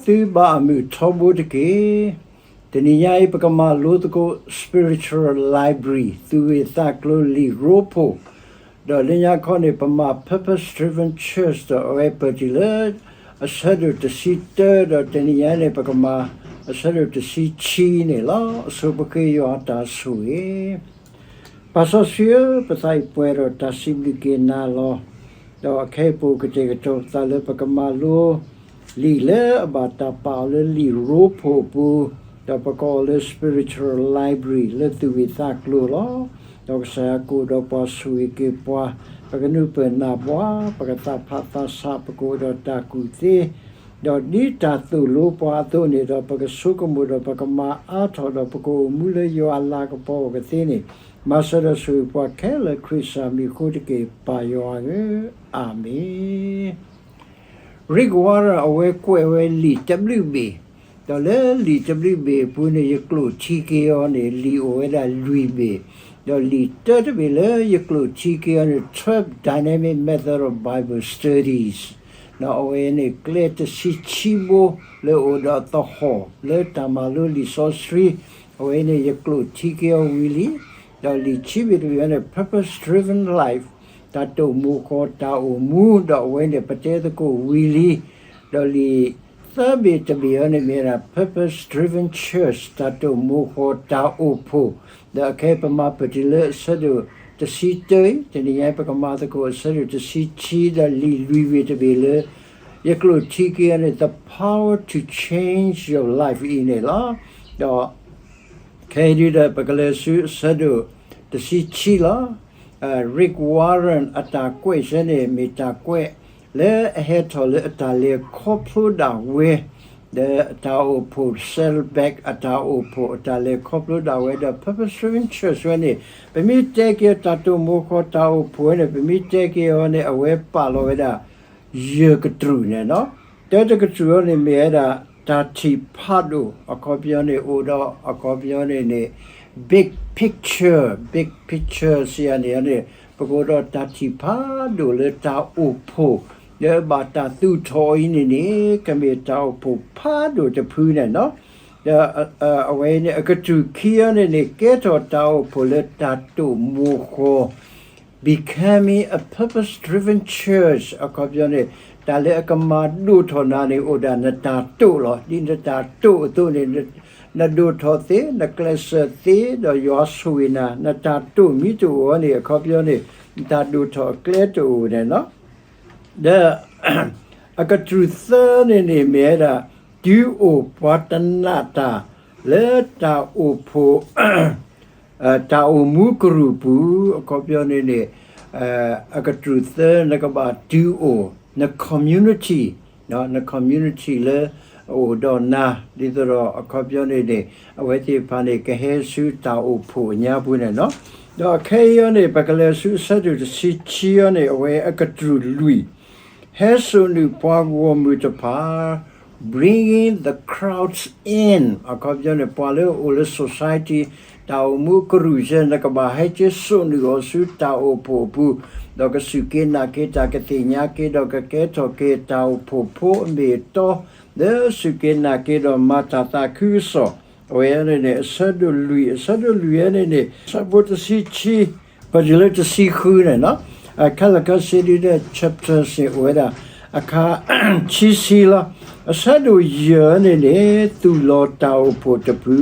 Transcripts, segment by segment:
သုဘၣ်အမုာ်ထီဘိတက့ၢ်. တနံၤညါအံၤ ပကမၤလိသကိး Spiritual Library သူၣ်ဂ့ၢ်သးကျိၤလံာ်ရိဖှိၣ်, ဒီးလၢညါခီန့ၣ် ပမၤ Purpose Driven Church ဒီးအဝဲပၢၢ်တုၤလၢ အဆၢဒိၣ်တဆံတၢ, ဒီးတနံၤညါန့ၣ် ပကမၤအဆၢဒိၣ်တဆံခံန့ၣ်လီၤ. အဆိပဃ့ယွၤအတၢ်ဆိၣ်ဂ့ၤ ပၢ်စီဆှံဧၢ, ပသးအံၤပှဲၤဒီးတၢ်စံးဘျုးက့ၤနၤလီၤ. ဒီးအခဲအံၤပကတဲာ်ကတီၤပသးလၢပကမၤလိ လံာ်လၢအဘၣ်တၢ်ပာ်အီၤလၢလံာ်ရိဖှိၣ်အပူၤ, ဒီးပကိးအီၤလၢ Spiritual Library လၢသူၣ်ဂ့ၢ်သးကျိၤလီၤ. ဒီးကစၢ်ယွၤကအိၣ်ဒီးပှၤဆိၣ်ဂ့ၤက့ၤပှၤ, ပကနုာ်ပၢၢ်နၢ်ပှၤ, ပကသးဖးသးဆး, ပကအိၣ်ဒီးတၢ်ကူၣ်သ့ ဒီးဒ်တၢ်သိၣ်လိပှၤအသိးန့ၣ်ဒီး ပကဆိကမိၣ်ဒီးပကမၤအါထီၣ်ဒီး ပကအိၣ်မူလၢယွၤအလၤကပီၤအကသ့န့ၣ်, မၤစၢၤဒီးဆိၣ်ဂ့ၤပှၤခဲလၢာ်ခရံာ်စၢ်မံၤအဃိတက့ၢ်, ပၢ်ယွၤဧၢ, အၤမ့ၣ်. Rick Warren အဝဲကွဲးဝဲလံာ်တဘျုးဘ့ၣ်, ဒီးလၢလံာ်တဘျုးဘ့ၣ်အပူၤန့ၣ် ယကျိာ်ထံက့ၤအီၤန့ၣ် လံာ်အိၣ်ဝဲဒၣ်လွံၢ်ဘ့ၣ်, ဒီးလံာ်တၢတဘ့ၣ်လၢယကျိာ်ထံက့ၤအီၤန့ၣ် Twelve Dynamic Method of Bible Studies အဝဲန့ၣ်ကျဲတဆံခံဘိလၢအိၣ်ဒီးသဟီၣ်လၢတၢ်မၤလိလံာ်စီဆှံ, အဝဲန့ၣ်ယကျိာ်ထံက့ၤအီၤဝံၤလံ. ဒီးလံာ်ခံဘ့ၣ်တဘ့ၣ်အံၤန့ၣ် Purpose Driven Life တၢ်တိာ်မိၤဃီၤတၢ်အိၣ်မူ, ဒီးအဝဲန့ၣ်ပတဲသကိးဝံၤလံ. ဒီးလံာ်သၢဘ့ၣ်တဘ့ၣ်အံၤန့ၣ်မ့ၢ်ဝဲဒၣ် Purpose Driven Church တၢ်တိာ်မိၤဃီၤတၢ်အိၣ်ဖှိၣ်, ဒီးအခဲအံၤပမၤပၢၢ်တုၤလၢအဆၢဒိၣ်တဆံတၢအံၤ, တနံၤညါအံၤပကမၤသကိးအဆၢဒိၣ်တဆံခံ, ဒီးလံာ်လွံၢ်ဘ့ၣ်တဘ့ၣ်လၢ ယကျိာ်ထံက့ၤအီၤန့ၣ် The Power to Change Your Life အံၤန့ၣ်လီၤ. ဒီး ခဲအံၤဒုဒီး ပကလဲၤဆူအဆၢဒိၣ်တဆံခံလီၤ. Rick Warren အတၢ်ကွဲးဆၢန့ၣ် မ့ၢ်တၢ်ကွဲးလၢအဟဲထီၣ်လၢအတၢ်လဲၤခီဖျိဒၣ်ဝဲ, ဒီးတၢ်အိၣ်ဖှိၣ် Saddleback အတၢ်အိၣ်ဖှိၣ် အတၢ်လဲၤခီဖျိဒၣ်ဝဲဒီး Purpose Driven Church ဝဲန့ၣ်, ပမ့ၢ်တဲက့ၤအီၤတၢ်တိာ်မိၤဃီၤတၢ်အိၣ်ဖှိၣ်ဝဲန့ၣ်, ပမ့ၢ်တဲက့ၤအီၤန့ၣ် အဝဲပာ်လီၤဝဲဒၣ် ယဲၢ်ကတြူၢ်န့ၣ်လီၤ. တၢတကတြူၢ်အံၤန့ၣ်မ့ၢ်ဝဲဒၣ် တၢ်ထံၣ်ဖးဒိၣ်, အခီပညီန့ၣ် အိၣ်ဒီးအခီပညီန့ၣ်န့ၣ် big picture, big picture စံးယၤန့ၣ်န့ၣ် ပကအိၣ်ဒီးတၢ်ထံၣ်ဖးဒိၣ်လၢတၢ်အိၣ်ဖှိၣ် လၢအဘၣ်တၢ်သူၣ်ထီၣ်အံၤန့ၣ်န့ၣ် ကမ့ၢ်တၢ်အိၣ်ဖှိၣ်ဖးဒိၣ်တဖုန့ၣ်လီၤ. ဒီးအဝဲန့ၣ် အကတြူၢ်ခံအံၤန့ၣ်န့ၣ် ကဲထီၣ်တၢ်အိၣ်ဖှိၣ်လၢတၢ်တိာ်မိၤဃီၤ Becoming a Purpose Driven Church အခီပညီန့ၣ် တၢ်လၢအကမၤဒိၣ်ထီၣ်နၤန့ၣ် အိၣ်ဒၣ်နတၢ်တိာ်လီၤ. ဒ်နတၢ်တိာ်အသိးန့ၣ် နဒိၣ်ထီၣ်သ့, နကျဲးစၢးသ့, ဒီးယွၤဆိၣ်ဂ့ၤနၤ, နတၢ်တိာ်မ့ၢ်တအိၣ်န့ၣ် အခီပညီန့ၣ် နတၢ်ဒိၣ်ထီၣ်အကျဲတအိၣ်န့ၣ်လီၤ. ဒီး အကတြူၢ်သၢန့ၣ်န့ၣ် မ့ၢ်ဝဲဒၣ် တုၤအိၣ်ပှၤတနာ်တၢ်လၢတၢ်အိၣ်ဖှိၣ် တၢ်အိၣ်မူကရူၢ်ပူၤ အခီပညီန့ၣ်န့ၣ် အကတြူၢ်သၢ နကဘၣ်တုၤအိၣ် န community, န community လၢအအိၣ်ဒီးနၤ ဒ်သိးဒီးအခီပညီန့ၣ်န့ၣ် အဝဲသ့ၣ်တဖၣ်န့ၣ် ကဟဲဆူတၢ်အိၣ်ဖှိၣ်အညါပူၤန့ၣ်လီၤ. ဒီးခဲအံၤအံၤန့ၣ် ပကလဲၤဆူအဆၢဒိၣ်တဆံခံအံၤန့ၣ် အဝဲအကတြူၢ်လွံၢ် ဟဲစိာ်နုာ်ပှၤဂီၢ်မုၢ်တဖၣ် bringing the crowds in အခီပညီန့ၣ် ပှၤလၢအအိၣ်လၢ society တၢ်အိၣ်မူကရူၢ်စဲ နကဘၣ်ဟဲက့ၤစိာ်နုာ်အီၤဆူတၢ်အိၣ်ဖှိၣ်အပူၤ ဒီးကစူၢ်က့ၤနာ်က့ၤတၢ် ကသ့ၣ်ညါက့ၤ ဒီးကကဲထီၣ်က့ၤတၢ်အိၣ်ဖှိၣ်ဖိအမ့ၢ်အတီ လၢစူၢ်က့ၤနာ်က့ၤဒီးမၤတၢ်သးခုကစီၣ် အဝဲန့ၣ်န့ၣ် အဆၢဒိၣ်လွံၢ်, အဆၢဒိၣ်လွံၢ်အံၤန့ၣ်န့ၣ် အဆၢဖိတဆံခံ ပတုၤလၢတဆံဃုန့ၣ်လီၤ. ခဲလၢာ်ခဲဆ့ဒုဒီး chapters န့ၣ် အိၣ်ဝဲဒၣ်အခါ ခံဆံလီၤ. အဆၢဒိၣ်ယဲၢ်န့ၣ်န့ၣ် သူၣ်လီၤတၢ်အိၣ်ဖှိၣ်တဖု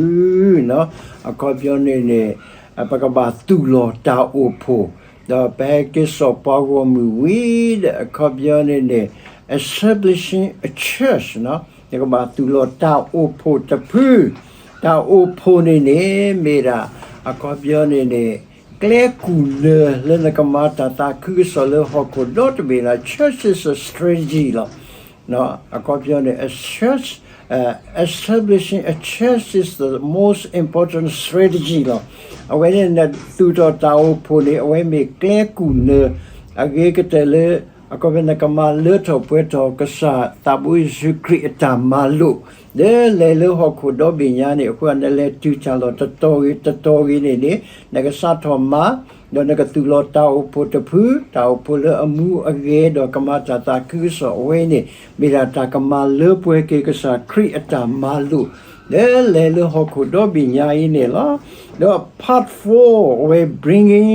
အခီပညီန့ၣ်န့ၣ် ပကဘၣ်သူၣ်လီၤတၢ်အိၣ်ဖှိၣ် ဒီးပဟဲက့ၤစိာ်ပှၤဂီၢ်မုၢ်ဝံၤဒီး အခီပညီန့ၣ်န့ၣ် establishing a church နကဘၣ်သူၣ်လီၤတၢ်အိၣ်ဖှိၣ်တဖု တၢ်အိၣ်ဖှိၣ်န့ၣ်န့ၣ် မ့ၢ်ဒၣ် အခီပညီန့ၣ်န့ၣ် ကျဲကူၣ်နၢၤလၢနကမၤတၢ်သးခုကစီၣ်လၢဟီၣ်ခိၣ်ဒီတဘ့ၣ်လီၤ. Church is a strategy လီၤ. အခီပညီန့ၣ် a church, establishing a church is the most important strategy လီၤ. အဝဲန့ၣ်နသူၣ်ထီၣ်တၢ်အိၣ်ဖှိၣ်န့ၣ် အဝဲမ့ၢ်ကျဲကူၣ်နၢၤ အဂ့ၤကတၢၢ်လၢ အခီပညီနကမၤလၢထီၣ်ပှဲၤထီၣ်ကစၢ်သးဘိယ့ၣ်ၡူးခရံာ်အတၢ်မၤလိာ် လၢလဲၤလၢဟီၣ်ခိၣ်ဒီဘ့ၣ်ညါန့ၣ် အဃိနလဲၤတုၤတၢ်လီၢ်တတီၤဂ့ၤ တတီၤဂ့ၤန့ၣ်န့ၣ် နကစးထီၣ်မၤ ဒီးနကသူၣ်လီၤတၢ်အိၣ်ဖှိၣ်တဖု, တၢ်အိၣ်ဖှိၣ်လၢအမူအဂဲၤ ဒီးကမၤတၢ်သးခုကစီၣ်အဝဲန့ၣ် မ့ၢ်ဒၣ်တၢ်ကမၤလၢပှဲၤက့ၤကစၢ်ခရံာ်အတၢ်မၤလိာ် လၢလဲၤလၢဟီၣ်ခိၣ်ဒီဘ့ၣ်ညါအံၤန့ၣ်လီၤ. ဒီး part four အဝဲ bringing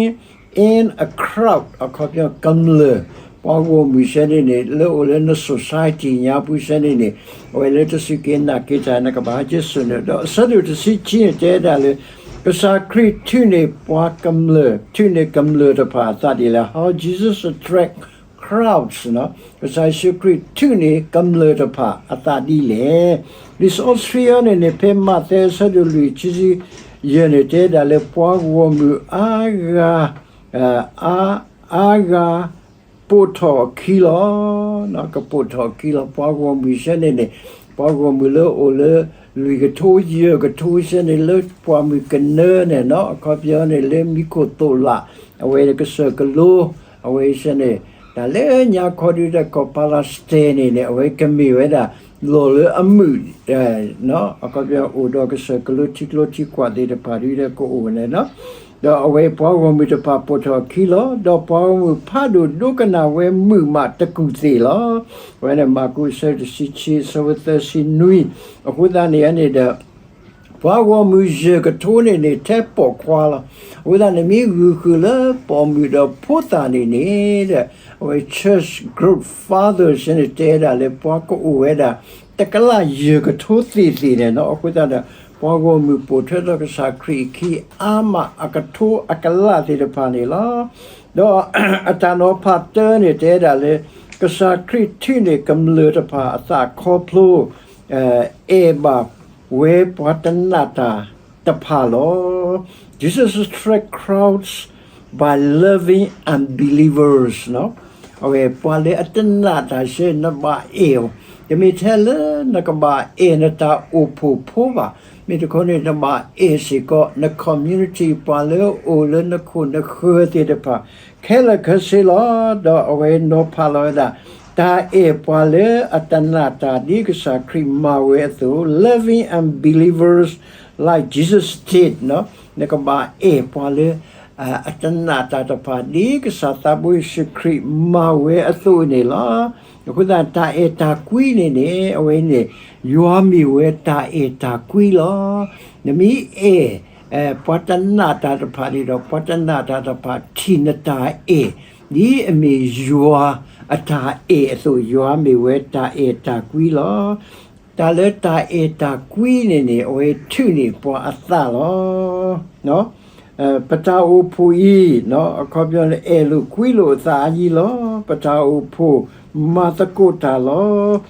in a crowd အခီပညီကမျၢၢ် ပှၤဂီၢ်မုၢ်စဲန့ၣ်န့ၣ် လၢအိၣ်လၢန society ညါပူၤစဲန့ၣ်န့ၣ် အဝဲလၢတစူၢ်က့ၤနာ်က့ၤတၢ် နကဘၣ်ဟဲက့ၤစိာ်န့ၣ် ဒီးအဆၢဒိၣ်တဆံခံန့ၣ် တဲဒၣ်လၢ ကစၢ်ခရံာ်ထုးန့ၢ်ပှၤကမျၢၢ် ထုးန့ၢ်ကမျၢၢ်တဖၣ်အသးဒ်လဲၣ်. How Jesus attract crowds နီၤ ကစၢ်ယ့ၣ်ၡူးခရံာ်ထုးန့ၢ်ကမျၢၢ်တဖၣ်အသးဒ်လဲၣ်. လံာ်စီဆှံအံၤန့ၣ်န့ၣ် ဖဲမးသဲအဆၢဒိၣ်လွံၢ် ခံဆံယဲၢ်န့ၣ် တဲဒၣ်လၢပှၤဂီၢ်မုၢ်အါဂၤ အါ အါဂၤ ပိာ်ထီၣ်အခံလီၤ. ကပိာ်ထီၣ်အခံလီၤ. ပှၤဂီၢ်မုၢ်စဲန့ၣ်န့ၣ် ပှၤဂီၢ်မုၢ်လၢအိၣ်လၢ လွံၢ်ကထိယဲၢ်ကထိစဲန့ၣ် လၢပှၢ်မုၢ်ကနၢန့ၣ်နီၤ အခီပညီန့ၣ် လၢမံခိၣ်သိးလး အဝဲကစၢၢ်ကလိ အဝဲစဲန့ၣ် တၢ်လၢညါခီဒုဒီးကီၢ် Palestine န့ၣ်န့ၣ် အဝဲကမ့ၢ်ဝဲဒၣ် လီၢ်လၢအမုာ် အခီပညီအိၣ်ဒီးကစၢၢ်ကလိထံကျိထံကွၢ်သ့ၣ်တဖၣ်ဒုဒီးကအိၣ်န့ၣ်နီၤ ဒီးအဝဲပှၤဂီၢ်မုၢ်တဖၣ်ပိာ်ထီၣ်အခံလီၤ. ဒီးပှၤဂီၢ်မုၢ်ဖးဒိၣ်ဒိကနၣ်ဝဲမုာ်မးတကူၣ်သ့ၣ်လီၤ. အဝဲန့ၣ် မၢ်ကူး အဆၢဒိၣ်တဆံခံ အဆၢဖိသၢဆံနွံ အဃိသတးန့ၣ်န့ၣ်ဒီး ပှၤဂီၢ်မုၢ်ယဲၢ်ကထိန့ၣ်န့ၣ် ထဲပိာ်ခွါလီၤ. အဃိသတးန့ၣ် မ့ၢ်ဂုာ်ဃုာ်လၢပိာ်မုၣ်ဒီးဖိသၣ်န့ၣ်န့ၣ်ဒီး အဝဲ Church Growth Fathers န့ၣ် တဲဒၣ်လၢပှၤကအိၣ်ဝဲဒၣ် တကလးယဲၢ်ကထိသ့ၣ်သ့ၣ်န့ၣ်နီၤ. အဃိသတးဒီး ပှၤဂီၢ်မုၢ်ပိာ်ထွဲထီၣ်ကစၢ်ခရံာ်အခံအါမး အကထိအကလးသ့ၣ်တဖၣ်န့ၣ်လီၤ. ဒီးအတၢ်နီၤဖးတၢန့ၣ် တဲဒၣ်လၢ ကစၢ်ခရံာ်ထုးန့ၢ်ကမျၢၢ်တဖၣ်အသးခီဖျိ အဲၣ်ဘၣ်ဝဲပှၤတနာ်တၢ်တဖၣ်လီၤ. Jesus attract crowds by loving unbelievers နီၤ. အဝဲပှၤလၢအတနာ်တၢ်စဲ နဘၣ်အဲၣ်အီၤ, တမ့ၢ်ထဲလၢနကဘၣ်အဲၣ်နတၢ်အိၣ်ဖှိၣ်ဖိဘၣ်, မ့ၢ်တခီန့ၣ် နဘၣ်အဲၣ်စ့ၢ်ကီး န community ပှၤလၢအအိၣ်လၢနခိၣ်နဃၢၤသ့ၣ်တဖၣ် ခဲလၢာ်ခဲဆ့လီၤ. ဒီးအဝဲနီၤဖးလီၤဝဲဒၣ် တၢ်အဲၣ်ပှၤလၢအတနာ်တၢ်ဒ်ကစၢ်ခရံာ်မၤဝဲအသိး loving unbelievers like Jesus did နီၤ. နကဘၣ်အဲၣ်ပှၤလၢ အတနာ်တၢ်တဖၣ် ဒ်ကစၢ်သးဘိယ့ၣ်ၡူးခရံာ်မၤဝဲအသိးန့ၣ်လီၤ. အဃိသတး တၢ်အဲၣ်တၢ်ကွံန့ၣ်န့ၣ် အဝဲန့ၣ် ယွၤမ့ၢ်ဝဲတၢ်အဲၣ်တၢ်ကွံလီၤ. နမ့ၢ်အဲၣ် ပှၤတနာ်တၢ်တဖၣ်န့ၣ်ဒီး ပှၤတနာ်တၢ်တဖၣ်ထံၣ်နတၢ်အဲၣ် ဒ်အမ့ၢ်ယွၤအတၢ်အဲၣ်အသိး ယွၤမ့ၢ်ဝဲတၢ်အဲၣ်တၢ်ကွံလီၤ. တၢ်လၢတၢ်အဲၣ်တၢ်ကွံန့ၣ်န့ၣ် အဝဲထုးန့ၢ်ပှၤအသးလီၤ. ပတၢ်အိၣ်ဖှိၣ်အံၤ အခီပညီန့ၣ် အဲၣ်လိာ်ကွံလိာ်အသးအယံၤလီၤ. ပတၢ်အိၣ်ဖှိၣ်မၤသကိးတၢ်လီၤ.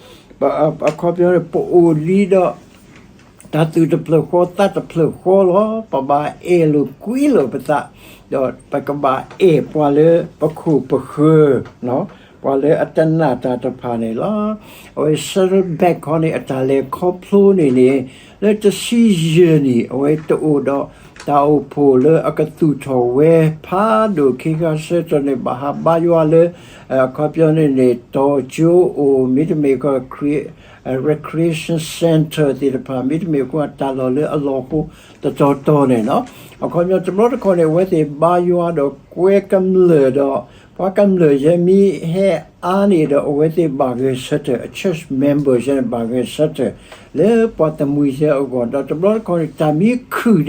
အခီပညီန့ၣ် ပအိၣ်ဒံးဒီး တၢ်သူၣ်တဖျၢၣ်ဃီသးတဖျၢၣ်ဃီလီၤ. ပဘၣ်အဲၣ်လိာ်ကွံလိာ်ပသး, ဒီးပကဘၣ်အဲၣ်ပှၤလၢပခိၣ်ပဃၢၤ ပှၤလၢအတနာ်တၢ်တဖၣ်န့ၣ်လီၤ. အဝဲ Saddleback ခီန့ၣ် အတၢ်လဲၤခီဖျိန့ၣ်န့ၣ် လၢတဆံယဲၢ်နံၣ် အဝဲတအိၣ်ဒီးတၢ်အိၣ်ဖှိၣ်လၢအကသူၣ်ထီၣ်ဝဲ ဖးဒိၣ်ခံခါဆၢကတီၢ်န့ၣ် ဘၣ်ဟးဘါယွၤလၢ အခီပညီန့ၣ်န့ၣ် တီၤကၠိအိၣ် မ့တမ့ၢ်ကီး recreation center သ့ၣ်တဖၣ် မ့တမ့ၢ်ကီးတၢ်လီၢ်လၢအလီၢ်ဖိတတီၤတီၤန့ၣ်နီၤ. အခီပညီတဘျီတခီၣ်န့ၣ် အဝဲသ့ၣ်ဘါယွၤဒီးကွဲကမျၢၢ်ဒီး ပှၤကမျၢၢ်ယဲမ့ၢ်ဟဲအါန့ၣ်ဒီး အဝဲသ့ၣ်ဘၣ်ဂဲၤဆၢထၢၣ် အ church member ယဲန့ၣ် ဘၣ်ဂဲၤဆၢထၢၣ် လၢပှၤတမှံၤယဲအဂီၢ် ဒီးတဘျီတခီၣ်န့ၣ် တၢ်မံခုၣ်ဒီး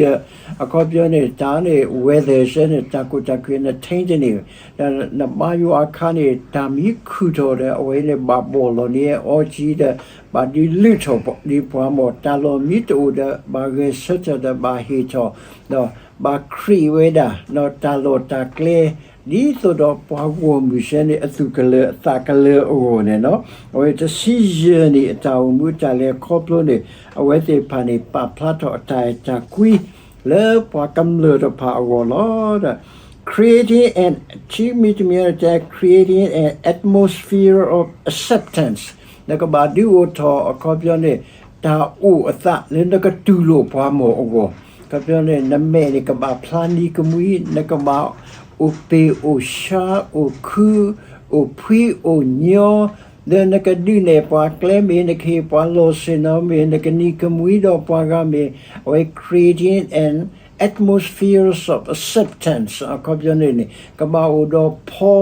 အခီပညီန့ၣ် တၢ်န့ၣ် weather ယဲန့ၣ် တၢ်ကူၣ်တၢ်ခုၣ်နထ့တန့ၢ် ဒီးနဘါယွၤအခါန့ၣ် တၢ်မံခုၣ်ထီၣ်ဒီး အဝဲန့ၣ်ဘၣ်ဘီၣ်လီၤန့ၢ်အီကံဒီး ဘၣ်ဒုးလုၢ်ထီၣ်ဒံးပှၤမီၢ် တၢ်လီၢ်မံတအိၣ်ဒီး ဘၣ်ဂဲၤဆၢထၢၣ်ဒီးဘၣ်ဟ့ၣ်ထီၣ် ဒီးဘၣ် create ဝဲဒၣ် တၢ်လီၢ်တၢ်ကျဲ ဒ်သိးဒီးပှၤဂီၢ်မုၢ်ယဲန့ၣ် အသူၣ်ကလၢၤအသးကလၢၤအဂီၢ်န့ၣ်နီၤ. အဝဲတဆံယဲၢ်နံၣ်အတၢ်အိၣ်မူတၢ်လဲၤခီဖျိန့ၣ် အဝဲသ့ၣ်တဖၣ်န့ၣ် ပာ်ဖျါထီၣ်အတၢ်အဲၣ်တၢ်ကွံ လၢပှၤကမျၢၢ်တဖၣ်အဂီၢ်လီၤ. ဒီး creating an ထံမံၤတမံၤန့ၣ်တဲ creating an atmosphere of acceptance နကဘၣ်ဒုးအိၣ်ထီၣ်အခီပညီန့ၣ် တၢ်အိၣ်အသးလၢနကတူၢ်လိာ်ပှၤမီၢ်အဂီၢ် အခီပညီန့ၣ် နမဲာ်န့ၣ်ကဘၣ်ဖျါနံၤကမှံ နကဘၣ်အိၣ်ပ့ၢ်အိၣ်ဆှါ အိၣ်ခု အိၣ်ဖှံအိၣ်ညီ ဒီးနကဒုးနဲၣ်ပှၤကျဲမ့ၢ် နကဟ့ၣ်ပှၤလီၢ်ဆ့ၣ်နီၤမ့ၢ် နကနံၤကမှံဒီးပှၤဂၤမ့ၢ် အဝဲ creating an atmospheres of acceptance အခီပညီန့ၣ်န့ၣ် ကဘၣ်အိၣ်ဒီးဖီ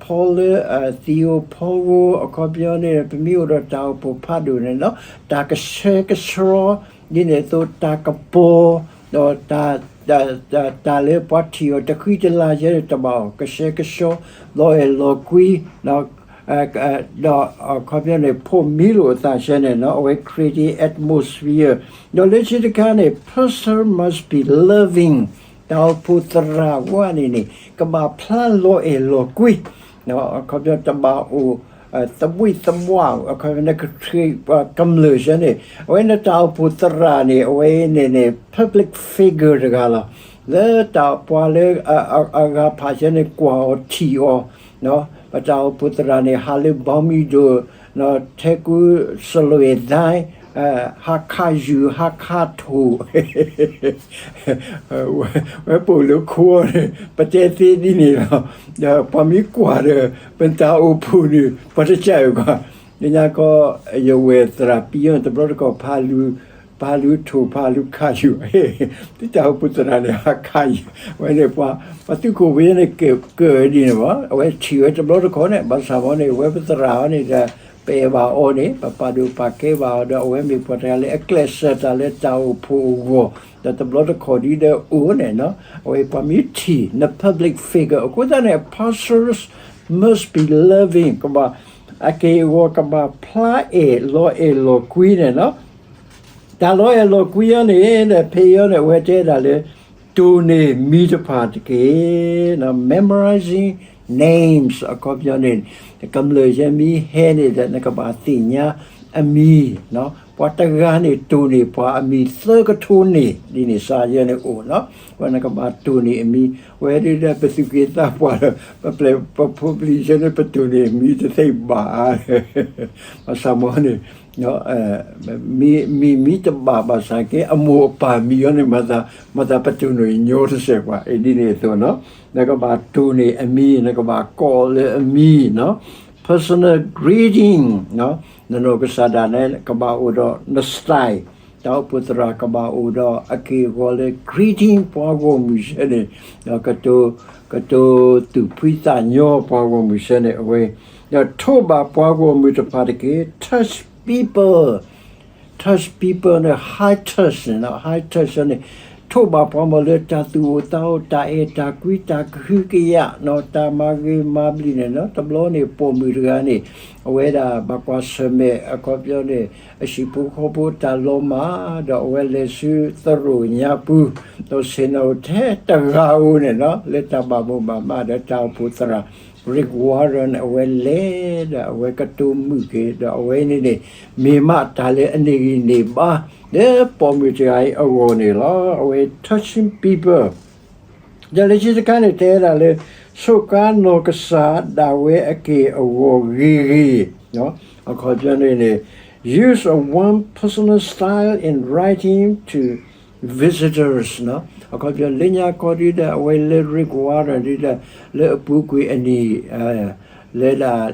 ဖီလၢ သံဧိၤဖီဧိၤ အခီပညီန့ၣ် ပမ့ၢ်အိၣ်ဒီးတၢ်အိၣ်ဖှိၣ်ဖးဒိၣ်န့ၣ်လီၤ တၢ်ကဆှဲကဆှီ ဒ်န့ၣ်အသိးတၢ်ကပီၤ ဒီး တၢ်လၢပှၤထံၣ်အီၤတဃံတလၤယဲန့ၣ် တဘၣ်အိၣ် ကဆှဲကဆှီ လီၤအဲၣ်လီၤကွံ ဒီးအခီပညီန့ၣ် ဖိးမံလိာ်အသးယဲန့ၣ် အဝဲ creating atmosphere ဒီးလၢခံတခါန့ၣ် person must be loving တၢ်အိၣ်ဖှိၣ်သရၣ်ဝဲန့ၣ်န့ၣ် ကဘၣ်ဖျါလီၤအဲၣ်လီၤကွံ အခီပညီတဘၣ်အိၣ် သဘံၣ်သဘီၣ် အခီပညီ ကမျၢၢ်ယဲန့ၣ် အဝဲန့ၣ်တၢ်အိၣ်ဖှိၣ်သရၣ်န့ၣ် အဝဲန့ၣ်န့ၣ် public figure တဂၤလီၤ. လၢတၢ်ပှၤလၢအဂၤဖးယဲန့ၣ် ကွၢ်အီၤထံၣ်အီၤ ပတၢ်အိၣ်ဖှိၣ်သရၣ်န့ၣ် ဟးလၢဘီမံၤဒိၣ် ထဲကူစလွဲၣ်ဒၣ် ဟးခးယုၢ်ဟးခးထိၣ် ဝဲပအိၣ်လၢခိအီၤန့ၣ် ပတဲသ့ဒ်န့ၣ်လီၤ. ဒီးပှၤမ့ၢ်ကွၢ်ဒီး ပတၢ်အိၣ်ဖှိၣ်န့ၣ် ပှၤတကးအုးကွၢ် လၢညါခီ ယဝဲၢ်သရၣ်ပံယီၤန့ၣ် တဘျီတခီၣ် ဖးလူၤထိၣ်ဖးလူၤခးယုၢ် သုတၢ်အိၣ်ဖှိၣ်သရၣ်န့ၣ် ဟးခးယုၢ် ဝဲန့ၣ်ပှၤ ပှၤသုးခိၣ်ဖိယဲန့ၣ် ကၢၤဒ်န့ၣ်ဘၣ် အဝဲထံၣ်ဝဲတဘျီတခီၣ်န့ၣ် ဘၣ်ဆၣ်မ့ၢ်န့ၣ် ဝဲပသရၣ်အီၤန့ၣ်ဒီး ပအဲၣ်ဘၣ်အီၤန့ၣ် ပပာ်ဒိၣ်ပာ်ကဲဘၣ်အီၤဒီး အဝဲမ့ၢ်ပှၤတဂၤလၢအကျဲးစၢးတၢ်လၢတၢ်အိၣ်ဖှိၣ်အဂီၢ် ဒီးတဘျီတခီၣ်ဒ်ဒီးအိၣ်န့ၣ် အဝဲပှၤမ့ၢ်ထံၣ် န public figure အဃိသတးန့ၣ် pastors must be loving ကဘၣ် အက့ၢ်အဂီၤကဘၣ်ဖျါအဲၣ်လီၤအဲၣ်လီၤကွံန့ၣ်လီၤ. တၢ်လီၤအဲၣ်လီၤကွံအီၤန့ၣ် ဖဲအံၤန့ၣ် အဝဲတဲဒၣ်လၢ တိၢ်န့ၢ်မံၤတဖၣ်တက့ၢ် memorizing names အခီပညီန့ၣ် ကမျၢၢ်ယဲမ့ၢ်ဟဲန့ၣ်ဒီး နကဘၣ်သ့ၣ်ညါအမံၤ ပှၤတဂၤန့ၣ် တိၢ်န့ၢ်ပှၤအမံၤသၢကထိန့ၣ် ဒ်န့ၣ်စ့ၢ်ယဲန့ၣ်အိၣ်နီၤ ဝဲနကဘၣ်တိၢ်န့ၢ်အမံၤ ဝဲဒၣ်ဒီးပသူၣ်က့သးပှၢ်ဒီး ပပျဲၢ်ပဖိပလံၤယဲန့ၣ် ပတိၢ်န့ၢ်အမံၤတသ့ဘၣ်ဧါ ဘၣ်ဆၣ်မ့ၢ်န့ၣ် မံၤမံၤတဘၣ်ဘၣ်ဆၣ်က့ အမိၢ်အပၢ်မံၤအီၤန့ၣ် မၤသးပတိၢ်န့ၢ်ညီတစဲးပှၤ ဒ်န့ၣ်အသိးနီၤ နကဘၣ်တိၢ်န့ၢ်အမံၤ နကဘၣ်ကိးလၢအမံၤနီၤ personal greeting နနီၢ်ကစၢ်ဒၣ်နဲ ကဘၣ်အိၣ်ဒီးန style တၢ်အိၣ်ဖှိၣ်သရၣ်ကဘၣ်အိၣ်ဒီးအက့ၢ်အဂီၤလၢ greeting ပှၤဂီၢ်မုၢ်ယဲန့ၣ် ကတိၤ ကတိၤသူၣ်ဖှံသးညီပှၤဂီၢ်မုၢ်ယဲန့ၣ် အဝဲ ဒီးထိးဘၣ်ပှၤဂီၢ်မုၢ်တဖၣ်တက့ၢ် touch people touch people န့ၣ် high touch န့ၣ် high touch န့ၣ် ထိးဘၣ်ပှၤမ့ၢ်လၢတၢ်သူၣ်အိၣ်သးအိၣ် တၢ်အဲၣ်တၢ်ကွံ တၢ်ကဟုကယာ် တၢ်မၤဂ့ၤမၤဘျံးန့ၣ်နီၤ တဘျီန့ၣ် ပိာ်မုၣ်တဂၤန့ၣ် အဝဲဒၣ်ဘၣ်ကွၢ်ဆၢၣ်မဲာ် အခီပညီန့ၣ် အဟံၣ်ဖိဃီဖိတၢ်လီၤမၢ် ဒီးအဝဲလဲၤဆူသရိာ်ညါပူၤ ဒီးဆ့ၣ်နီၤထဲတဂၤဧိၤန့ၣ်နီၤ လၢတၢ်ဘၣ်မိၢ်ဘၣ်မးဒီးတၢ်အိၣ်ဖှိၣ်သရၣ် Rick Warren အဝဲလဲၤဒီးအဝဲကတိၤမုာ်က့ၤ ဒီးအဝဲန့ၣ်န့ၣ် မ့ၢ်မးတၢ်လၢအန့ၢ်ဂံၢ်န့ၢ်ဘါ လၢပိာ်မုၣ်တဂၤအံၤအဂီၢ်န့ၣ်လီၤ. အဝဲ touching people ဒီးလၢခံတခါန့ၣ် တဲဒၣ်လၢ စူးကါနီၢ်ကစၢ်ဒၣ်ဝဲအက့ၢ်အဂီၤဂ့ၤဂ့ၤ အခီပညီန့ၣ်န့ၣ် use a warm personal style in writing to visitors အခီပညီလၢညါခီဒ်ဒီး အဝဲလၢ Rick Warren ဒ်ဒီး လၢအပူၤကွံာ်အနံၣ် လၢဒၣ်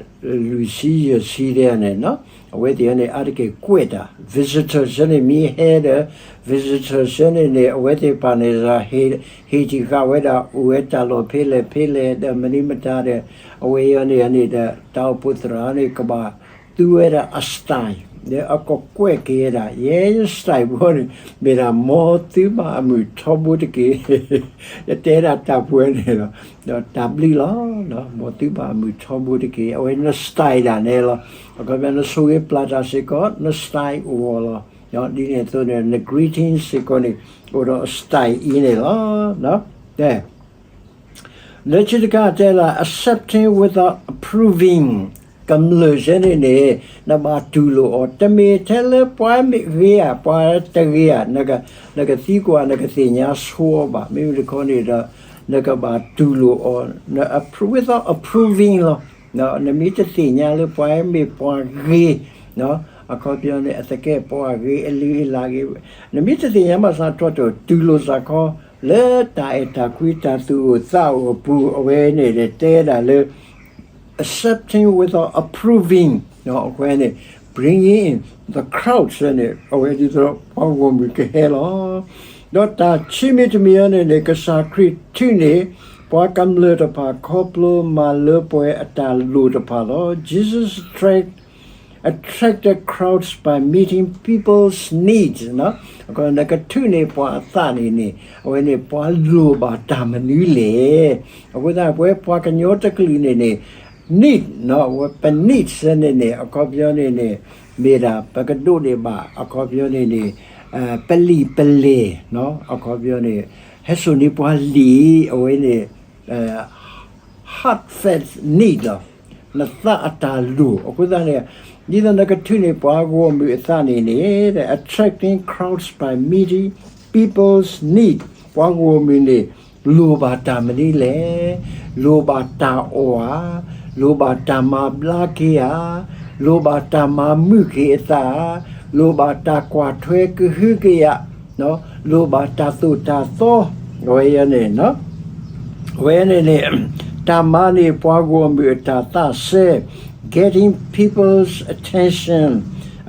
လွံၢ်ဆံယဲၢ်ဆံဒဲးန့ၣ် အဝဲသ့ၣ်န့ၣ် အါတက့ၢ်ကွဲးတၢ် visitors န့ၣ် မ့ၢ်ဟဲဒီး visitors န့ၣ်န့ၣ် အဝဲသ့ၣ်တဖၣ်န့ၣ် ဟ့ၣ်တံၢ်ဃာ်ဝဲဒၣ် အိၣ်ဝဲတၢ်လီၢ်ဖဲလဲၣ်ဖဲလဲၣ် ဒီးမနုၤမတၤဒီး အဝဲအံၤန့ၣ်န့ၣ်ဒီး တၢ်အိၣ်ဖှိၣ်သရၣ်န့ၣ် ကဘၣ်သူဝဲဒၣ်အ style ဒီးအကကွဲးက့ၤဝဲဒၣ် ယဲယ style ဘီန့ၣ် မ့ၢ်ဒၣ် မ်သုဘၣ်အမုာ်ထီဘိတက့ၢ် ယတဲဒၣ်တၢ်ပှဲၤန့ၣ်လီၤ. ဒီးတၢ်ဘျုးလီၤ မ်သုဘၣ်အမုာ်ထီဘိတက့ၢ် အဝဲန style ဒၣ်နဲလီၤ. အခီပညီနဆိၣ်ဂ့ၤပျၢ်တၢ်စ့ၢ်ကီး န style အိၣ်အီၤလီၤ. ဒ်န့ၣ်အသိးန့ၣ် န greeting စ့ၢ်ကီးန့ၣ် အိၣ်ဒီးအ style အံၤန့ၣ်လီၤ. လၢခံတခါတဲလၢ accepting without approving ကမျၢၢ်ယဲန့ၣ်န့ၣ် နဘၣ်တူၢ်လိာ်အီၤ တမ့ၢ်ထဲလၢပှၤမ့ၢ်ဂ့ၤဧါ ပှၤတဂ့ၤဧါ နကသံကွၢ် နကသ့ၣ်ညါဆိအီၤဘၣ် မ့မ့ၢ်တခီန့ၣ်ဒီး နကဘၣ်တူၢ်လိာ်အီၤ without approving လီၤ. နမ့ၢ်တသ့ၣ်ညါလၢပှၤမ့ၢ်ပှၤဂ့ၤ အခီပညီန့ၣ် အသကဲးပဝးဂ့ၤ အလုၢ်အလၢ်ဂ့ၤ နမ့ၢ်တသ့ၣ်ညါဘၣ်ဆၣ်ထီၣ်တီၢ် တူၢ်လိာ်စ့ၢ်ကီး လၢတၢ်အဲၣ်တၢ်ကွံ တၢ်သူၣ်အိၣ်သးအိၣ်အပူၤ အဝဲန့ၣ်တဲဒၣ်လၢ accepting without approving အဝဲန့ၣ် bringing in the crowd န့ၣ် အဝဲဒ်သိးပှၤဂီၢ်မုၢ်ကဟဲလီၤ. ဒီးတၢ်ခံမံၤတမံၤအံၤန့ၣ်န့ၣ် ကစၢ်ခရံာ်ထုးန့ၢ် ပှၤကမျၢၢ်တဖၣ်ခီဖျိမၤလၢပှဲၤအတၢ်လိၣ်တဖၣ်လီၤ. Jesus attract, attracted crowds by meeting people's needs နကထုးန့ၢ်ပှၤအသးန့ၣ်န့ၣ် အဝဲန့ၣ်ပှၤလိၣ်ဘၣ်တၢ်မနုၤလဲၣ်. အဃိသတး ပဝဲပှၤကညီတကလုာ်န့ၣ်န့ၣ် need ပ need စဲန့ၣ်န့ၣ် အခီပညီန့ၣ်န့ၣ် မ့ၢ်ဒၣ်ပကဒိးန့ၢ်ဘၣ် အခီပညီန့ၣ်န့ၣ် ပလံာ်ပလဲၢ် အခီပညီန့ၣ် ဟဲစိာ်န့ၢ်ပှၤလံာ် အဝဲန့ၣ် heartfelt need လီၤ. နသးအတၢ်လိၣ် အဃိသတးန့ၣ် ဒ်သိးနကထုးန့ၢ်ပှၤဂီၢ်မုၢ်အသးန့ၣ်န့ၣ် attracting crowds by meeting people's need ပှၤဂီၢ်မုၢ်န့ၣ် လိၣ်ဘၣ်တၢ်မနုၤလဲၣ်. လိၣ်ဘၣ်တၢ်အီၣ်ဧါ, လိၣ်ဘၣ်တၢ်မၤဘျါက့ၤဧါ, လိၣ်ဘၣ်တၢ်မၤမုာ်က့ၤအသးဧါ, လိၣ်ဘၣ်တၢ်ကွၢ်ထွဲကဟုကယာ်, လိၣ်ဘၣ်တၢ်သိၣ်တၢ်သီ အဝဲန့ၣ် အဝဲန့ၣ်န့ၣ် တၢ်မၤန့ၢ်ပှၤဂီၢ်မုၢ်အတၢ်သးစဲ getting people's attention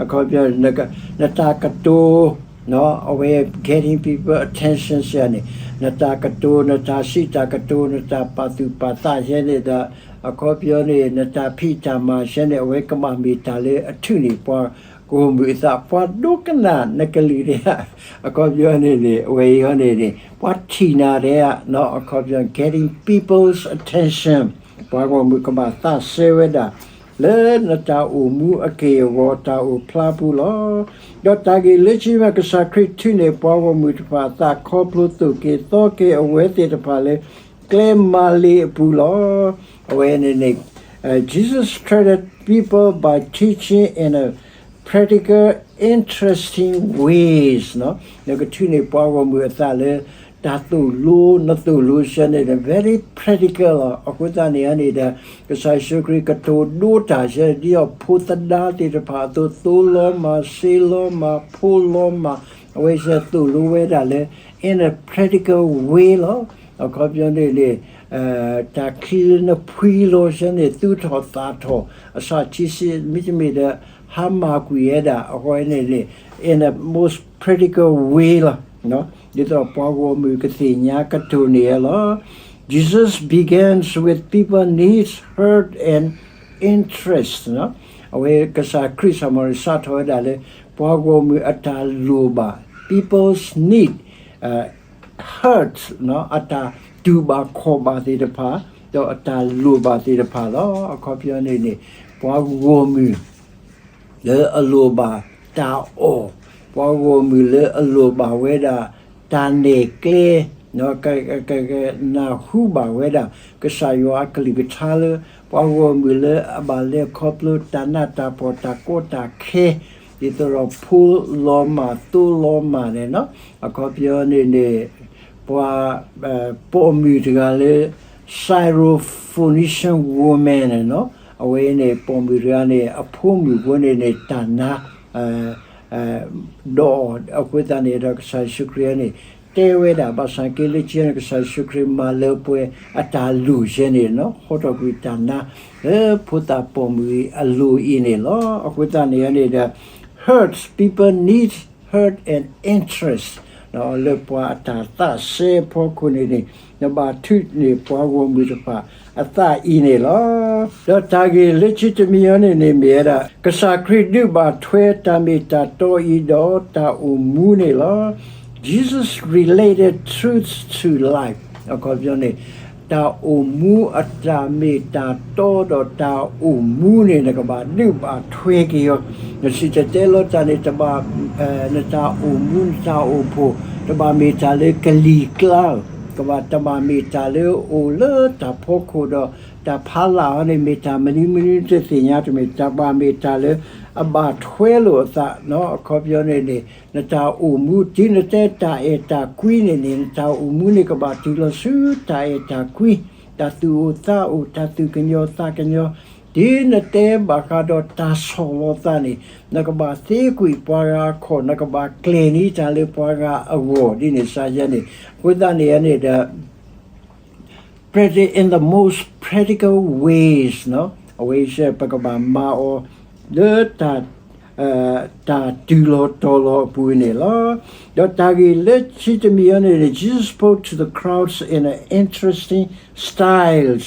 အခီပညီ နတၢ်ကတိၤ အဝဲ getting people attention စဲန့ၣ် နတၢ်ကတိၤ နတၢ်စံးတၢ်ကတိၤ နတၢ်ပာ်သူၣ်ပာ်သးစဲန့ၣ်ဒီး အခီပညီန့ၣ် နတၢ်ဖံးတၢ်မၤစဲန့ၣ် အဝဲကဘၣ်မ့ၢ်တၢ်လၢအထုးန့ၢ်ပှၤဂီၢ်မုၢ်အသး ပှၤဒိကနၣ်နကလုၢ်ဒဲး အခီပညီန့ၣ်န့ၣ် အဝဲအံၤန့ၣ်န့ၣ် ပှၤထံၣ်နၤဒဲး အခီပညီ getting people's attention ပှၤဂီၢ်မုၢ်ကဘၣ်သးစဲဝဲဒၣ် လၢနတၢ်အိၣ်မူအက့ၢ်အဂီၤ တၢ်အိၣ်ဖျါပူၤလီၤ. ဒီးတၢ်ဂ့ၢ်လၢခံမး ကစၢ်ခရံာ်ထုးန့ၢ်ပှၤဂီၢ်မုၢ်တဖၣ်အသး ခီဖျိသိၣ်က့ၤသီက့ၤအဝဲသ့ၣ်တဖၣ်လၢ ကျဲမၤလ့ၤအပူၤလီၤ. အဝဲန့ၣ်န့ၣ် Jesus treated people by teaching in a practical, interesting ways နကထုးန့ၢ်ပှၤဂီၢ်မုၢ်အသးလၢ တၢ်သိၣ်လိ နသိၣ်လိစဲန့ၣ် very practical လီၤ. အဃိသတးန့ၣ်န့ၣ်ဒီး ကစၢ်ယ့ၣ်ၡူးခရံာ်ကတိၤဒိတၢ်စဲ ဒ်သိးဖိသဒါသ့ၣ်တဖၣ်အသိး သိလီၤမၢ် စ့လီၤမၢ် ဖိလီၤမၢ် အဝဲစဲသိၣ်လိဝဲဒၣ်လၢ in a practical way လီၤ. အခီပညီန့ၣ်န့ၣ် တၢ်ချံလၢနဖှံလီၤစဲန့ၣ် သူၣ်ထီၣ်သးထီၣ် အဆၣ်ဆံးဆံး မ့တမ့ၢ်ဒီး ဟါမၢ်ကွံာ်ဝဲဒၣ် အဃိန့ၣ်န့ၣ် in a most practical way လီၤ. ဒ်သိးပှၤဂီၢ်မုၢ်ကသ့ၣ်ညါကတိၤန့ၣ်လီၤ. Jesus begins with people needs, hurt and interest အဝဲကစၢ်ခရံာ်စီၤမၤရံစးထီၣ်ဝဲဒၣ်လၢ ပှၤဂီၢ်မုၢ်အတၢ်လိၣ်ဘၣ် people's need, hurt အတၢ်တူၢ်ဘၣ်ခီၣ်ဘၣ်သ့ၣ်တဖၣ် ဒီးအတၢ်လိၣ်ဘၣ်သ့ၣ်တဖၣ်လီၤ. အခီပညီန့ၣ်န့ၣ် ပှၤဂီၢ်မုၢ် လၢအလိၣ်ဘၣ်တၢ်အီၣ်, ပှၤဂီၢ်မုၢ်လၢအလိၣ်ဘၣ်ဝဲဒၣ် တၢ်နဲၣ်ကျဲ, နၢ်ဟူဘၣ်ဝဲဒၣ် ကစၢ်ယွၤအကလုၢ်ကထါလၢ ပှၤဂီၢ်မုၢ်လၢအဘၣ်လဲၤခီဖျိတၢ်နးတၢ်ဖှီၣ်တၢ်ကီတၢ်ခဲ, ဒ်သိးဒီးဖိလီၤမၢ်သိလီၤမၢ်န့ၣ်, အခီပညီန့ၣ်န့ၣ် ပှၤပိာ်မုၣ်တဂၤလၢ Syrophoenician woman န့ၣ်, အဝဲန့ၣ်ပိာ်မုၣ်တဂၤန့ၣ် အဖိမုၣ်ဖိန့ၣ်န့ၣ် တၢ်နါ ဒီးအဃိသတးန့ၣ်ဒီး ကစၢ်ယ့ၣ်ၡူးခရံာ်န့ၣ် တဲဝဲဒၣ် ဘၣ်ဆၣ်က့လၢခံန့ၣ် ကစၢ်ယ့ၣ်ၡူးခရံာ်မၤလၢပှဲၤအတၢ်လိၣ်စဲန့ၣ် ဟီထီၣ်ကွံာ်တၢ်နါ လၢဖိသၣ်ပိာ်မုၣ်အလိၤအံၤန့ၣ်လီၤ. အဃိသတးန့ၣ်န့ၣ်ဒီး hurt, people need hurt and interest လၢပှၤအတၢ်သးစဲအဖီခိၣ်န့ၣ်န့ၣ် နဘၣ်ထုးန့ၢ်ပှၤဂီၢ်မုၢ်တဖၣ်အသးအံၤန့ၣ်လီၤ. ဒီးတၢ်ဂ့ၢ်လၢခံတမံၤအံၤန့ၣ်န့ၣ်မ့ၢ်ဝဲဒၣ် ကစၢ်ခရံာ်ဒုးဘၣ်ထွဲတၢ်မ့ၢ်တၢ်တီအံၤဒီးတၢ်အိၣ်မူန့ၣ်လီၤ. Jesus related truth to life အခီပညီန့ၣ် တၢ်အိၣ်မူအတၢ်မ့ၢ်တၢ်တီဒီးတၢ်အိၣ်မူန့ၣ် နကဘၣ်ဒုးဘၣ်ထွဲက့ၤအီၤ, နစံၣ်တဲၤတဲလီၤတၢ်န့ၣ် တဘၣ် နတၢ်အိၣ်မူ နတၢ်အိၣ်ဖှိၣ် တဘၣ်မ့ၢ်တၢ်လၢကလံၤကျါ, ကဘၣ်တဘၣ်မ့ၢ်တၢ်လၢအိၣ်လၢတၢ်ဖီခိၣ်ဒီး တၢ်ဖီလာ်အီၤန့ၣ် မ့ၢ်တၢ်မနုၤမနုၤတသ့ၣ်ညါတမ့ၢ် တၢ်ဘၣ်မ့ၢ်တၢ်လၢ အဘၣ်ထွဲလိာ်အသး အခီပညီန့ၣ်န့ၣ် နတၢ်အိၣ်မူ တုၤနတဲတၢ်အဲၣ်တၢ်ကွံန့ၣ်န့ၣ် နတၢ်အိၣ်မူန့ၣ် ကဘၣ်တုၤလီၤဆူတၢ်အဲၣ်တၢ်ကွံ, တၢ်သူၣ်အိၣ်သးအိၣ်, တၢ်သူၣ်ကညီၤသးကညီၤ, တုၤနတဲဘၣ်ဃးဒီးတၢ်ဆီၣ်လီၤသးန့ၣ် နကဘၣ်သ့ကွံာ်ပှၤဂၤအခီၣ်, နကဘၣ်ကျဲၤန့ၢ်တၢ်လၢပှၤဂၤအဂီၢ် ဒ်န့ၣ်စ့ၢ်ကီးန့ၣ်, အဃိသတးန့ၣ်န့ၣ်ဒီး practice in the most practical ways အဝဲစ့ၢ် ပကဘၣ်မၤအီၤ လၢတၢ် တၢ်တုၤလီၤတီၤလီၤအပူၤန့ၣ်လီၤ. ဒီးတၢ်ဂ့ၢ်လၢခံတမံၤအံၤန့ၣ်န့ၣ် Jesus spoke to the crowds in an interesting styles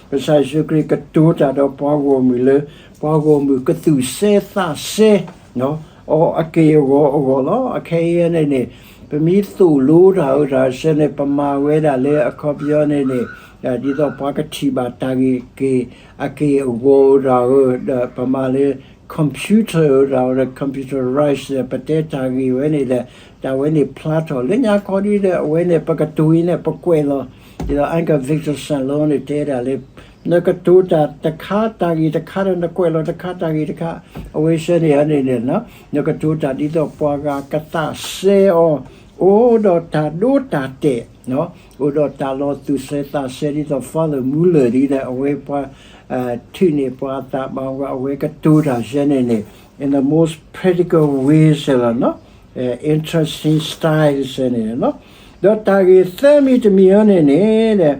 ကစၢ်ယ့ၣ်ၡူးခရံာ်ကတိၤတၢ်ဒီးပှၤဂီၢ်မုၢ်လၢ ပှၤဂီၢ်မုၢ်ကသူၣ်စဲသးစဲ အီၤအက့ၢ်အဂီၤအဂီၢ်လီၤ. အခဲအံၤန့ၣ်န့ၣ် ပမ့ၢ်သိၣ်လိတၢ်အၢတၢ်ဆၢန့ၣ် ပမၤဝဲဒၣ်လၢအခီပညီန့ၣ်န့ၣ် ဒ်သိးပှၤကထံၣ်ဘၣ်တၢ်ဂ့ၢ်က့ၤ အက့ၢ်အဂီၤတၢ်အၢ ဒီးပမၤလၢ computer တၢ်အၢ computerize ဒီး ပတဲတၢ်ဂ့ၢ်ဝဲန့ၣ်ဒီး တၢ်ဝဲန့ၣ်ဖျါထီၣ်လၢညါခီဒ်ဒီး အဝဲန့ၣ် ပကတိၤအံၤန့ၣ် ပကွဲးလီၤ ဒ်သိး Anchor Victor Sandlon န့ၣ်တဲဒၣ်လၢ နကတိၤတၢ်တခါတၢ်ဂ့ၢ်တခါဒီး နကွဲးလီၤတခါတၢ်ဂ့ၢ်တခါ အဝဲဆၢန့ၣ်န့ၣ် နကတိၤတၢ်ဒ်သိးပှၤဂၤကသးစဲအီၤ အိၣ်ဒီးတၢ်ဒိတၢ်တဲာ် အိၣ်ဒီးတၢ်လီၤသူၣ်စဲသးစဲဒ်သိး Father Muller ဒ်ဒီး အဝဲပှၤ ထုးန့ၢ်ပှၤအသးဘၣ် အဝဲကတိၤတၢ်ဆၢန့ၣ်န့ၣ် in the most practical way စဲလီၤ interesting style စဲန့ၣ် ဒီးတၢ်ဂ့ၢ်သၢမံၤတမံၤအံၤန့ၣ်န့ၣ်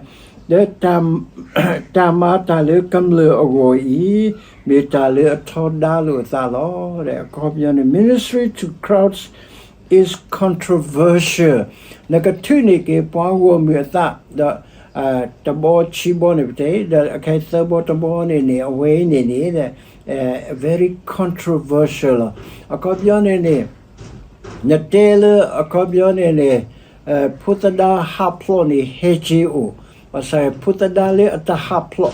ဒီး တၢ်မၤတၢ်လၢကမျၢၢ်အဂီၢ်အံၤ မ့ၢ်တၢ်လၢအထီဒါလိာ်အသးလီၤ. အခီပညီန့ၣ် ministry to crowds is controversial နကထုးန့ၢ်က့ၤပှၤဂီၢ်မုၢ်အသး ဒီး တဘီခံဘီန့ၣ်ပတဲ ဒီးအခဲသၢဘီတဘီန့ၣ်န့ၣ် အဝဲအံၤန့ၣ်န့ၣ် very controversial လီၤ. အခီပညီန့ၣ်န့ၣ် နတဲလၢအခီပညီန့ၣ်န့ၣ် ဖိသဒါဟးဖျိးန့ၣ်ဟဲက့ၤအိၣ်, ဘၣ်ဆၣ် ဖိသဒါလၢအတဟးဖျိး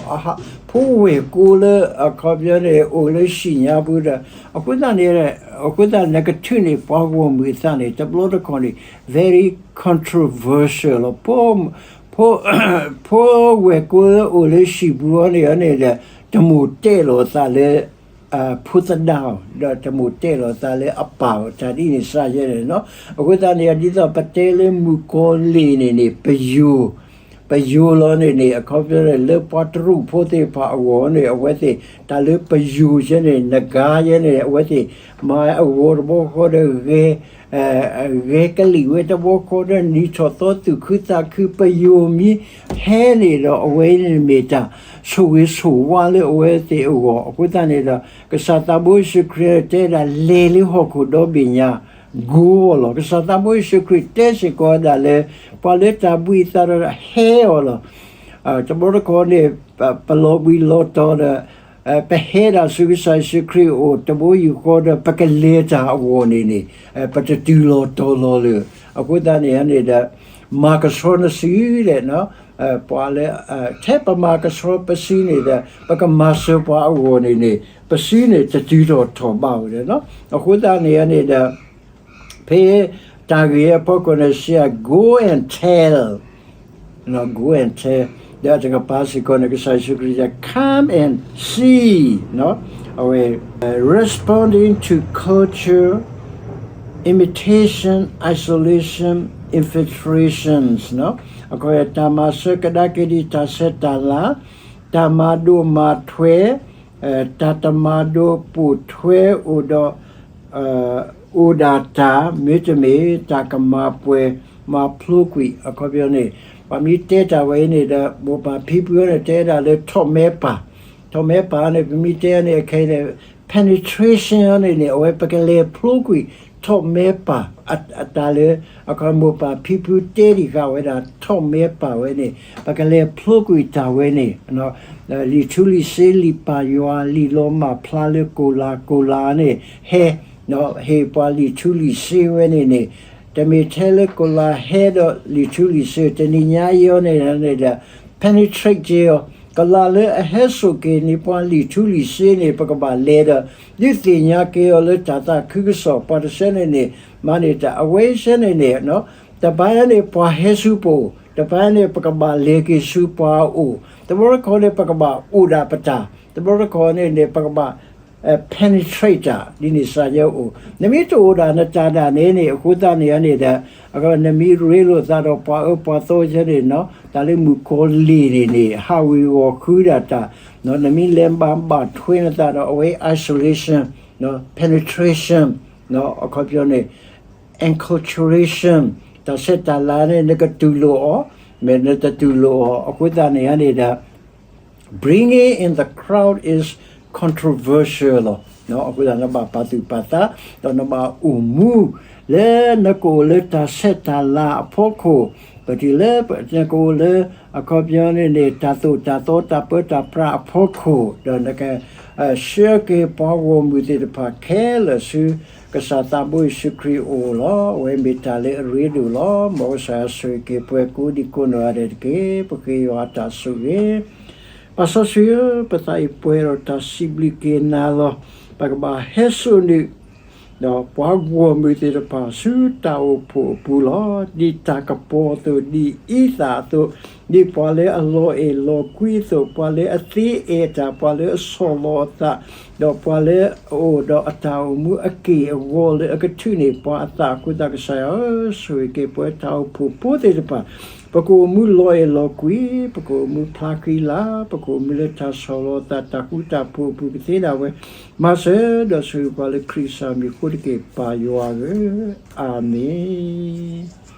ဖိဝဲၢ်ကိလၢအခီပညီန့ၣ် အိၣ်လၢဟံၣ်ညါပူၤဒီး အဃိသတးန့ၣ် အဃိသတးနကထုးန့ၢ်ပှၤဂီၢ်မုၢ်အသးန့ၣ် တဘျီတခီၣ်န့ၣ် very controversial လီၤ. ဖိဝဲၢ်ကိလၢအိၣ်လၢဟံၣ်ပူၤအံၤန့ၣ်န့ၣ်ဒီး တမိၣ်တဲလိာ်အသးလၢ ဖိသဒါအီၤ ဒီးတမိၣ်တဲလိာ်အသးလၢအပၢ်အီၤ တၢ်ဒ်န့ၣ်စ့ၢ်ကီးန့ၣ်လီၤ. အဃိသတးန့ၣ် ဒ်သိးပတဲလၢမုၣ်ကီၤလံၢ်န့ၣ်န့ၣ် ပယိၤ ပယိၤလီၤန့ၣ်န့ၣ် အခီပညီန့ၣ် လၢပှၤတရူးဖိသ့ၣ်တဖၣ်အဂီၢ်န့ၣ် အဝဲသ့ၣ် တၢ်လၢပယိၤယဲန့ၣ် နဂၤယဲန့ၣ် အဝဲသ့ၣ် မၤအဂီၤတဘျီဃီဒီး ဂဲၤ ဂဲၤကလံၣ်ဝဲတဘျီဃီဒီး နံၤထီၣ်သီသူၣ်ခုသးခု ပယိၤမ့ၢ်ဟဲန့ၣ်ဒီး အဝဲန့ၣ်မ့ၢ်တၢ်ဆိၣ်ဂ့ၤဆိၣ်ဝါလၢအဝဲသ့ၣ်အဂီၢ်. အဃိသတးန့ၣ်ဒီး ကစၢ်သးဘိယ့ၣ်ၡူးခရံာ်တဲဒၣ် လဲၤလၢဟီၣ်ခိၣ်ဒီဘ့ၣ်ညါ ကိးအီၤလီၤ. ကစၢ်သးဘိယ့ၣ်ၡူးခရံာ်တဲစ့ၢ်ကီးဝဲဒၣ်လၢ ပှၤလၢတၢ်ဘှံးအသးဒီးဟဲအီၤလီၤ. တဘျီတခီၣ်န့ၣ် ပလီၤဘှံးလီၤတီၤဒီး ပဟဲဒၣ်ဆူကစၢ်ယ့ၣ်ၡူးခရံာ်အအိၣ် တဘိယူၢ်ဃီဒီး ပကလဲၤတၢ်အဂီၢ်န့ၣ်န့ၣ် ပတတုၤလီၤတီၤလီၤလၢၤ. အဃိသတးန့ၣ်န့ၣ်ဒီး မၤကဆှီနစုဒီး ပှၤလၢ ထဲပမၤကဆှီပစုန့ၣ်ဒီး ပကမၤစၢၤပှၤအဂီၢ်န့ၣ်န့ၣ် ပစုန့ၣ်တတုၤထီၣ်ထီၣ်ဘးဧိၤဒီး အဃိသတးန့ၣ်န့ၣ်ဒီး ဖဲတၢ်ဂ့ၢ်အဖီခိၣ်န့ၣ် စံး go and tell, go and tell ဒီးတကပၤစ့ၢ်ကီးန့ၣ် ကစၢ်ယ့ၣ်ၡူးခရံာ်တဲ come and see အဝဲ responding to culture, imitation, isolation, infiltrations အခီ တၢ်မၤစၢၤကဒါက့ၤဒံး တၢ်ဆဲးတၢ်လၤ, တၢ်မၤဒိၣ်မၤထွဲ တၢ်တမၤဒိၣ်ပိာ်ထွဲအိၣ်ဒီး အိၣ်ဒၣ်တၢ် မ့တမ့ၢ် တၢ်ကမၤပှဲၤမၤဖျိကွံာ် အခီပညီန့ၣ် ပှၤမ့ၢ်တဲတၢ်ဝဲအံၤန့ၣ်ဒီး မိၢ်ပၢ်ဖံဖုန့ၣ် တဲဒၣ်လၢထီၣ်မဲပၢ်, ထီၣ်မဲပၢ်န့ၣ် ပမ့ၢ်တဲန့ၣ် အခဲအံၤန့ၣ် penetration န့ၣ်န့ၣ် အဝဲပကလဲၤဖျိကွံာ် ထီၣ်မဲပၢ် အတၢ်လၢ အခီ မိၢ်ပၢ်ဖံဖုတဲဒံးဃာ်ဝဲဒၣ် ထီၣ်မဲပၢ်ဝဲန့ၣ် ပကလဲၤဖျိကွံာ်တၢ်ဝဲန့ၣ် လံာ်ထူလံာ်စ့ လံာ်ပၢ်ယွၤ လံာ်လီၤမၢ်ဖျါလၢကိၢ်လၤ ကိၢ်လၤန့ၣ် ဟဲ ဟ့ၣ်ပှၤလံာ်ထူလံာ်စ့ဝဲန့ၣ်န့ၣ် တမ့ၢ်ထဲလၢကိၢ်လၤဟဲဒီးလံာ်ထူလံာ်စ့ တနံၤညါအံၤအံၤန့ၣ်န့ၣ်ဒီး penetrate က့ၤအီၤ ကလၤလၢအဟဲစိာ်က့ၤန့ၢ်ပှၤလံာ်ထူလံာ်စ့န့ၣ် ပကဘၣ်လဲၤဒီး ဒုးသ့ၣ်ညါက့ၤအီၤလၢတၢ်သးခုကစီၣ် ပှၤတဆၢန့ၣ်န့ၣ် မၤန့ၢ်တၢ် အဝဲဆၢန့ၣ်န့ၣ် တပၤန့ၣ် ပှၤဟဲဆူပအိၣ် တပၤန့ၣ် ပကဘၣ်လဲၤက့ၤဆူပှၤအအိၣ် တဘျီတခီန့ၣ် ပကဘၣ်အိၣ်ဒၣ်ပတၢ် တဘျီတခီန့ၣ်န့ၣ် ပကဘၣ် penetrate တၢ် ဒ်န့ၣ်စ့ၢ်ကီးအိၣ် နမ့ၢ်တအိၣ်ဒၣ်နတၢ်ဒၣ်န့ၣ်န့ၣ် အဃိသတးန့ၣ်န့ၣ်ဒီး နမ့ၢ်ရ့လိာ်သးဒီးပှၤအၢပှၤသီဆၢန့ၣ် တၢ်လၢမုၣ်ကီၤလံၢ်န့ၣ်န့ၣ် ဟးဝ့ၤဝီၤဃုဒၣ်တၢ် နမ့ၢ်လဲၤဘၣ်ဘၣ်ထွဲနသးဒီးအဝဲ isolation, penetration အခီပညီန့ၣ် enculturation တၢ်ဆဲးတၢ်လၤန့ၣ် နကတူၢ်လိာ်အီၤ မ့ၢ်နတတူၢ်လိာ်အီၤ အဃိသတးန့ၣ်န့ၣ်ဒီး bringing in the crowd is controversial လီၤ. အဃိသတး နဘၣ်ပာ်သူၣ်ပာ်သး ဒီးနဘၣ်အိၣ်မူ လၢနကအိၣ်လၢတၢ်ဆဲးတၢ်လၤအဖီခိၣ်, ပတုၤလၢနကအိၣ်လၢ အခီပညီန့ၣ်န့ၣ် တၢ်သိၣ်တၢ်သီတၢ်ပၢတၢ်ပြးအဖီခိၣ်, ဒီးနက ဆှၢက့ၤပှၤဂီၢ်မုၢ်သ့ၣ်တဖၣ်ခဲလၢာ်ဆူ ကစၢ်သးဘိယ့ၣ်ၡူးခရံာ်အအိၣ်လီၤ. အဝဲမ့ၢ်တၢ်လၢအရ့ဒိၣ်လီၤ. မ်ကစၢ်ယွၤဆိၣ်ဂ့ၤက့ၤပှၤကိးဒံကိးနီၢ်ဂၤဒဲးတက့ၢ်. ပဃ့ယွၤအတၢ်ဆိၣ်ဂ့ၤ ပၢ်စီဆှံဧၢ, ပသးအံၤပှဲၤဒီးတၢ်စံးဘျုးက့ၤနၤလီၤ. ပကဘၣ်ဟဲစိာ်န့ၢ် ဒီးပှၤဂီၢ်မုၢ်သ့ၣ်တဖၣ်ဆူတၢ်အိၣ်ဖှိၣ်အပူၤလီၤ. ဒ်တၢ်ကပီၤအသိး, ဒ်အံသၣ်အသိး, ဒ်ပှၤလၢအလီၤအဲၣ်လီၤကွံအသိး, ပှၤလၢအသ့အဲၣ်တၢ်, ပှၤလၢအဆီၣ်လီၤအသး, ဒီးပှၤလၢအအိၣ်ဒီးအတၢ်အိၣ်မူအက့ၢ်အဂီၤလၢအကထုးန့ၢ်ပှၤအသးအဃိသတး ကစၢ်ယွၤဧၢ, ဆိၣ်ဂ့ၤက့ၤပှၤတၢ်အိၣ်ဖှိၣ်ဖိသ့ၣ်တဖၣ်, ပကအိၣ်မူလီၤအဲၣ်လီၤကွံ, ပကအိၣ်မူဖျါဃံလၤ, ပကအိၣ်မူလၢတၢ်ဆီၣ်လီၤသး တၢ်ဃူတၢ်ဖိးအပူၤကသ့ဒၣ်ဝဲ, မၤစၢၤဒီးဆိၣ်ဂ့ၤပှၤလၢခရံာ်ကစၢ်မံၤအဃိတက့ၢ် ပၢ်ယွၤဧၢ, အၤမ့ၣ်.